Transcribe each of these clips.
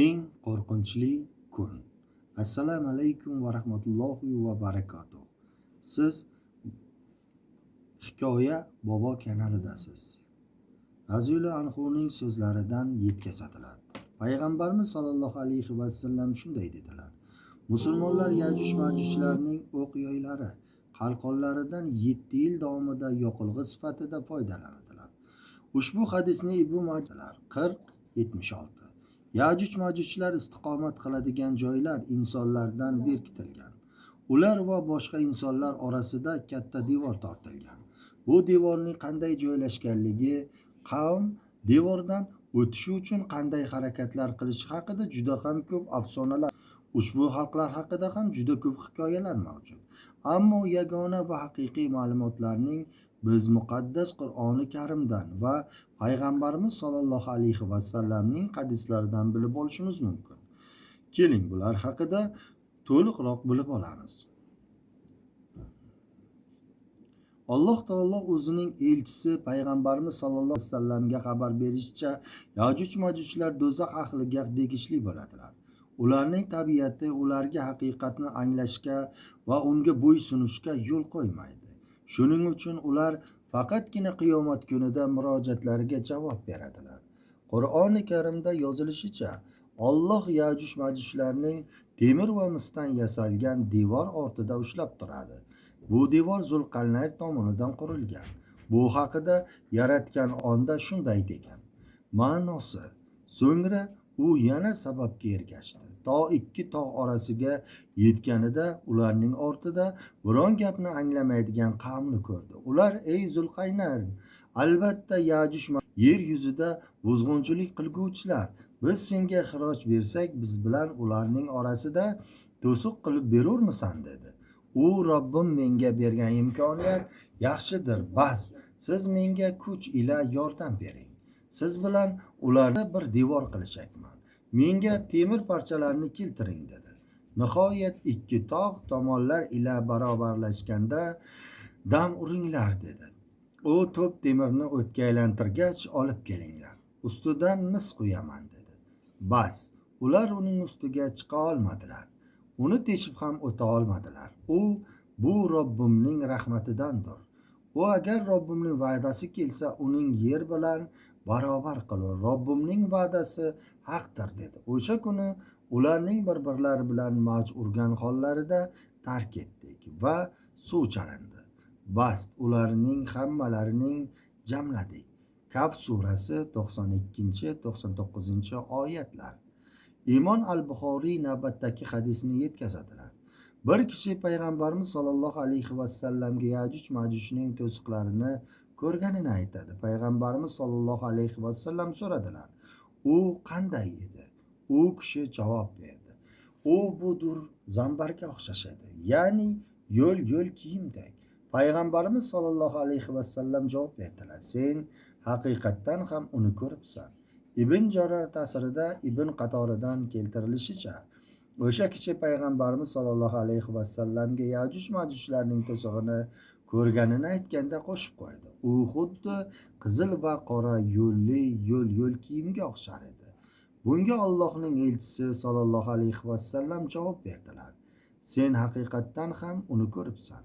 Eng qo'rqinchli kun. Assalomu alaykum va rahmatullohi va barakatuh. Siz Hikoya bobo kanalidasiz. Raziyallohu anhuning so'zlaridan yetkazadilar. Payg'ambarimiz sollallohu alayhi vasallam shunday dedilar: Musulmonlar Yajuj Majujlarning o'q yoylari, qalqonlaridan 7 yil davomida yoqilg'i sifatida foydalanadilar. Ushbu hadisni Ibn Majahlar 40-76. Yajuj Majujlar istiqomat qiladigan joylar insonlardan berkitilgan. Ular va boshqa insonlar orasida katta devor tortilgan. Bu devorning qanday joylashganligi, qavm devordan o'tishi uchun qanday harakatlar qilishi haqida juda ham ko'p afsonalar, ushbu xalqlar haqida ham juda ko'p hikoyalar mavjud. Ammo yagona va haqiqiy ma'lumotlarning biz muqaddas Qur'oni Karimdan va Payg'ambarimiz sollallohu alayhi vasallamning hadislaridan bilib olishimiz mumkin. Keling, bular haqida to'liqroq bilib olamiz. Alloh taolo o'zining elchisi Payg'ambarimiz sollallohu alayhi vasallamga xabar berishicha, Yajuj Majujlar do'zax ahliga tegishli bo'ladilar. Ularning tabiati ularga haqiqatni anglashga va unga bo'ysunishga yo'l qo'ymaydi. Shuning uchun ular faqatgina qiyomat kunida murojaatlariga javob beradilar. Qur'oni Karimda yozilishicha, Alloh Yajuj Majujlarning temir va misdan yasalgan devor ortida ushlab turadi. Bu devor Zulqarnayn tomonidan qurilgan. Bu haqida yaratgan onda shunday degan. Ma'nosi: so'ngra u yana sababga ergashdi. To ikki tog' orasiga yetganida ularning ortida biron gapni anglamaydigan qavmni ko'rdi. Ular: "Ey Zulqarnayn, albatta Yajuj yer yuzida buzg'unchilik qilguvchilar. Biz senga xiroj bersak, biz bilan ularning orasida to'siq qilib berurmisan?" dedi. U: "Robbim menga bergan imkoniyat yaxshidir, bas siz menga kuch ila yordam bering. Siz bilan ularni bir devor qilishakman. Menga temir parchalarini keltiring" dedi. Nihoyat ikki tog' tomonlar ila barobarlashganda dam uringlar dedi. U to'p temirni o'tga aylantirgach olib kelinglar. Ustidan mis quyaman dedi. Bas, ular uning ustiga chiqa olmadilar. Uni teshib ham o'ta olmadilar. U: "Bu Robbimning rahmatidandir. U agar Robbimning va'dasi kelsa, uning yer bilan barobar qilur. Robbimning va'dasi haqdir" dedi. O'sha kuni ularning bir-birlari bilan mavj urgan hollarida tark etdik va suv chalindi. Bas, ularning hammalarining jamladik. Kaf surasi 92-99 oyatlar. Imom al-Buxoriy navbatdagi hadisni yetkazadilar. Bir kishi Payg'ambarimiz sollallohu alayhi vasallamga Yajuj Majujning to'siqlarini ko'rganini aytadi. Payg'ambarimiz sollallohu alayhi vasallam so'radilar: "U qanday edi?" U kishi javob berdi: "U budur zambarga o'xshashadi, ya'ni yo'l-yo'l kiyimdek." Payg'ambarimiz sollallohu alayhi vasallam javob berdilar: "Sen haqiqatdan ham uni ko'ribsan." Ibn Jarar ta'sirida Ibn qatoridan keltirilishicha, o'sha kishi Payg'ambarimiz sollallohu alayhi vasallamga Yajuj Majujlarning to'sig'ini ko'rganini aytganda qo'shib qo'ydi: "U xuddi qizil va qora yo'lli yo'l-yo'l kiyimga o'xshar edi." Bunga Allohning elchisi sollallohu alayhi vasallam javob berdilar: "Sen haqiqatdan ham uni ko'ribsan."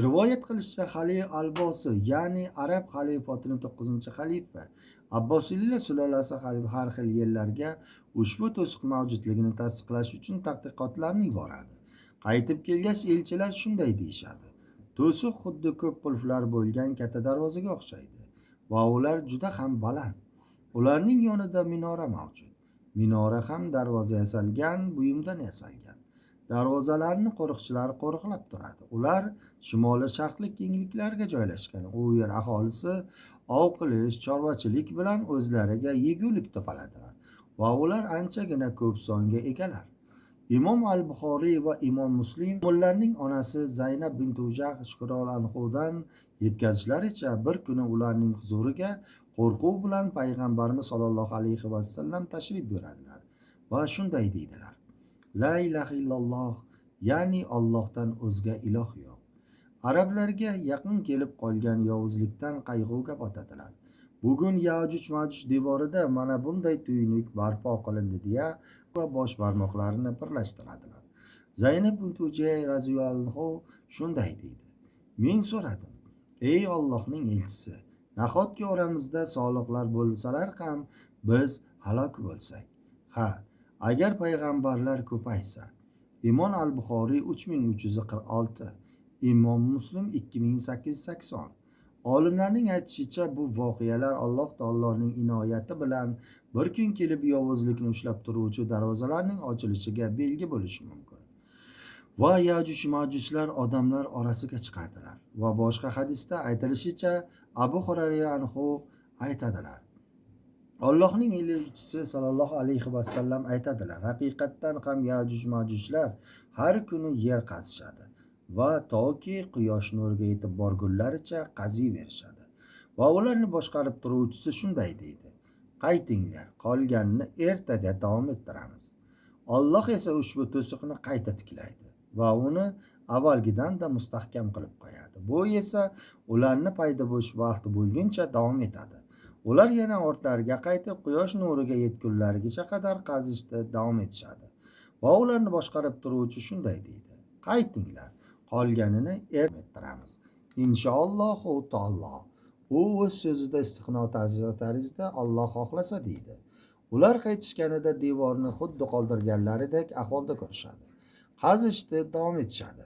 Rivoyat qilishicha, Xalil Albosi, ya'ni arab xalifotining 9-xalifa Abbosiylar sulolasi har xil yerlarga ushbu to'siq mavjudligini tasdiqlash uchun tadqiqotlarni yuboradi. Qaytib kelgach elchilar shunday deyishadi: "To'siq xuddi ko'p qulflar bo'lgan katta darvozaga o'xshaydi va ular juda ham baland. Ularning yonida minora mavjud. Minora ham darvoza yasalgan buyumdan yasalgan. Darvozalarni qo'riqchilar qo'riqlab turadi. Ular shimoli sharqlik kengliklarga joylashgan. U yer aholisi ov qilish, chorvachilik bilan o'zlariga yegulik topadilar va ular anchagina ko'p songa egalar." Imom al-Buxoriy va Imom Muslim ularning onasi Zaynab bint Jahsh anhudan yetkazishlaricha, bir kuni ularning huzuriga qo'rquv bilan Payg'ambarimiz sollallohu alayhi vasallam tashrif buyuradilar va shunday deydilar: "La ilaha illalloh, ya'ni Allohdan o'zga iloh yo'q." Arablarga yaqin kelib qolgan yovuzlikdan qayg'uga botadilar. Bugun Yajuj Majuj devorida mana bunday tuynuk barpo qilindi deya va bosh barmoqlarini birlashtiradilar. Zaynab bint Ujay roziyallohu anhu shunday deydi: Men so'radim: Ey Allohning elchisi, nahotki oramizda solihlar bo'lsalar ham biz halok bo'lsak? Ha, agar payg'ambarlar ko'paysa. Imom Al-Buxoriy 3346, Imom Muslim 2880. Olimlarning aytishicha, bu voqealar Alloh taoloning inoyati bilan bir kun kelib yovuzlikni ushlab turuvchi darvozalarning ochilishiga belgi bo'lishi mumkin. Va Yajuj Majujlar odamlar orasiga chiqadilar. Va boshqa hadisda aytilishicha, Abu Hurayra anhu aytadilar: Allohning elchisi sallallohu alayhi vasallam aytadilar: haqiqatdan ham Yajuj Majujlar har kuni yer qazishadi va toki quyosh nuriga yetib borgunlaricha qaziyverishadi. Va ularni boshqarib turuvchisi shunday deydi: qaytinglar, qolganini ertaga davom ettiramiz. Alloh esa ushbu to'siqni qayta tiklaydi va uni avvalgidan-da mustahkam qilib qo'yadi. Bu esa ularni paydo bo'lish vaqti bo'lguncha davom etadi. Ular yana ortlariga qaytib quyosh nuriga yetgunlarigacha qadar qazishda davom etishadi. Va ularni boshqarib turuvchi shunday deydi: qaytinglar, qolganini ettiramiz. Inshaallohu taolo. U o'z so'zida istihno tarzida Alloh xohlasa deydi. Ular qaytishganida devorni xuddi qoldirganlaridek ahvolda ko'rishadi. Qazishni davom etishadi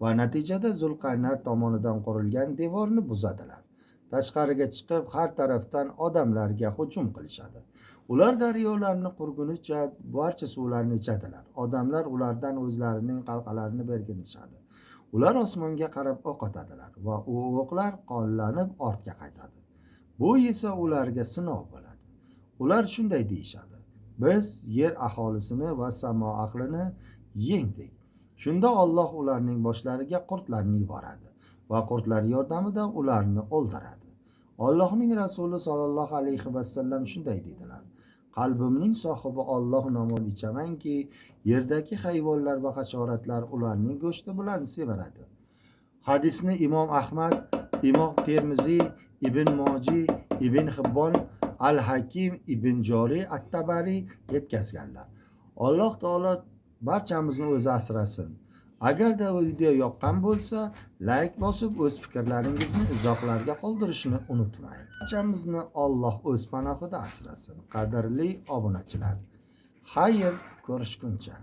va natijada Zulqarnar tomonidan qurilgan devorni buzadilar. Tashqariga chiqib har tarafdan odamlarga hujum qilishadi. Ular daryolarni qurgunicha barcha suvlarni ichadilar. Odamlar ulardan o'zlarining qalqalarini berkinishadi. Ular osmonga qarab o'q otadilar va u o'qlar qonlanib ortga qaytadi. Bu esa ularga sinov bo'ladi. Ular shunday deyishadi: biz yer aholisini va samo ahlini yengdik. Shunda Alloh ularning boshlariga qurtlarni yuboradi va qurtlar yordamida ularni o'ldiradi. Allohning rasuli sollallohu alayhi vasallam shunday dedilar: qalbimning sohibi Alloh nomini ichamanki, yerdagi hayvonlar va hasharotlar ularning go'shti bilan semiradi. Hadisni Imom Ahmad, Imom Termiziy, Ibn Moji, Ibn Hibbon, Al-Hakim, Ibn Joriy At-Tabari yetkazganlar. Alloh taolo barchamizni o'zi asrasin. Agarda video yoqqan bo'lsa, like bosib, o'z fikrlaringizni izohlarga qoldirishni unutmang. Barchamizni Alloh o'z panohida asrasin. Qadrli obunachilar, xayr ko'rishguncha.